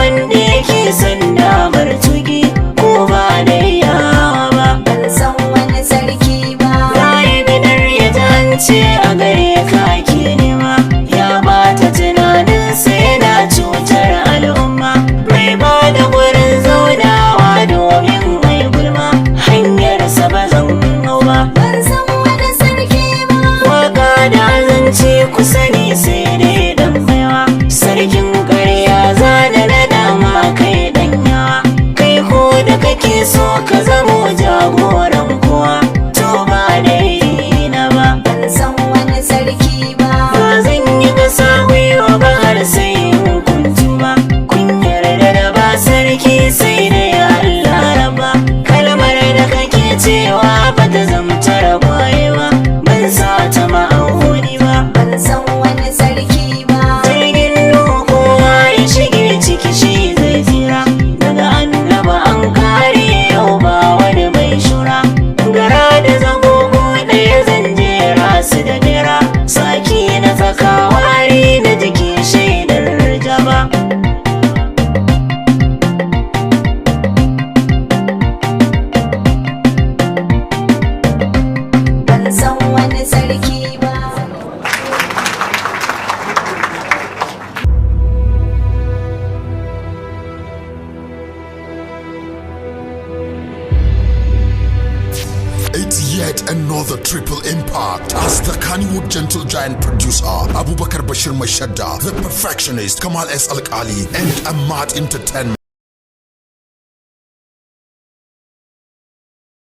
Wanda yake son damar tuki ko ba da yawa ba. Ban san wani sarki ba. Raye bidar ya jance a gare ka ke nema, ya bata tunanin sai yana cutar al'umma. Mai ba da gurin zaunawa domin mai gulma, hanyarsa ba zan hau ba. Ban san wani sarki ba. Waka da azanci ku sani sai dai dan baiwa. Sarkin ƙarya zana na dama kai dan yawa. Kai ko da kake so ka zamo jagoran kowa, to ba dai na ba. Ban san wani sarki ba. Ba zan yi kasa gwiwa ba har sai in kun tuba. Kun yarda da ba sarki sai dai Allah raba. Kalmar da kake cewa ba ta zamta ragwayewa, ban sa ta ma'auni ba. Ban san wani sarki ba. Jirgin Nuhu kowa ya shige ciki shi zai tsira. Daga annaba an kare, yau ba wani mai shura. Gara da zagogo ɗaya zan jera su da bera. Saki na tsaka wari na jiki shaidar jaba. Ban san wani sarki ba. It's yet another triple impact as the Kannywood gentle giant producer Abubakar Bashir Maishadda, the perfectionist Kamal S. Alkali, and Ahmad Entertainment.